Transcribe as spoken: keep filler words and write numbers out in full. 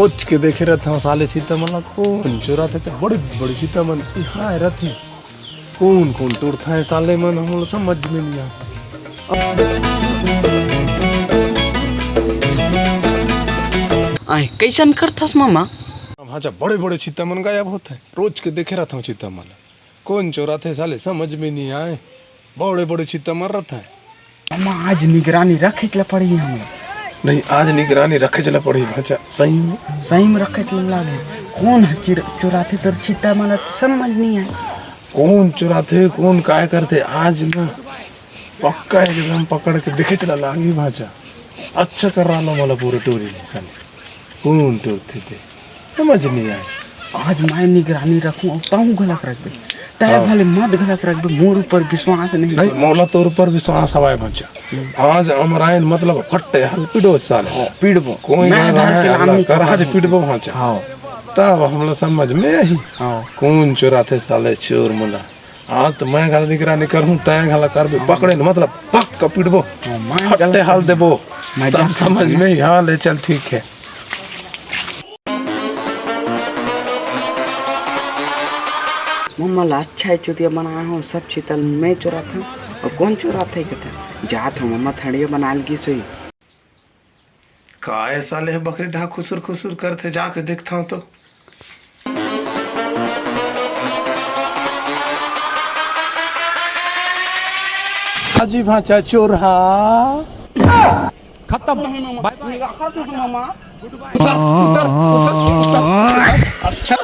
सोच के देखे रहत हंव साले चीता मन ला, कोन चुराथे ते बड़े बड़े चीता मन इहां रहथे। कोन कोन टुरथे साले मन, हमला समझ में नइ आय। आय, कइसन करथस मामा? भांचा, बड़े बड़े चीता मन गायब होथे, रोज के देखे रहत हंव चीता मन ला। कोन चोराथे साले, समझ में नइ आय। बड़े-बड़े चित्ता मर रहा है। मामा, आज निगरानी रखेच ला पड़ही हमला। नहीं, आज निगरानी रखेच ला पड़ही भांचा, सही में। सही में रखेच ला लागे। कोन ह चिर-, चोराथे तोर चित्ता, मला समझ नइ आय। कोन चोराथे, कोन काय करथे, आज ना पक्का एकदम पकड़ के देखेच ला लागही भांचा। अच्छा कर रहा लो मला पूरे टोरी में साले। कोन टोरथे ते? समझ नइ आय। आज मैं निगरानी रखहूं अउ तहूं घलक रखबे। तैं हाँ। भले मत घलक रखबे, मोर ऊपर विश्वास नहीं नहीं, कर। मोला तोर ऊपर विश्वास हवय भांचा। हम्म। आज अमरायन मतलब फट्टे हाल पिटबो साले। हाँ, पिटबो। कोई मैं ना धार रहे, के लामी कर आज पकड़ूं। पिटबो भांचा। हाँ। तब हमला समझ में आही। हाँ। कोन चोराथे साले चोर मोला। आज तो मैं घला निगरानी करहूं, तैं घला करबे। हाँ। पकड़े न मतलब पक्का पिटबो। हाँ, मैं फट्टे घला हाल देबो। मैं तब जाके समझ में आही। हाँ, ले चल, ठीक है। मम्मा ला अच्छा हे चुतिया बनाए हंव, सब चित्ता ल मैं चोराथंव अउ कोन चोराथे कथे। जात हंव मम्मा, थड़िया बना ल गिस होही। काय साले बकरी ढा खुसुर खुसुर करथे, जाके देखथंव तो। अजी भांचा चोरहा। खत्म। बाय बाय। निगाह दे मामा। उतर, उतर, उतर, उतर। अच्छा।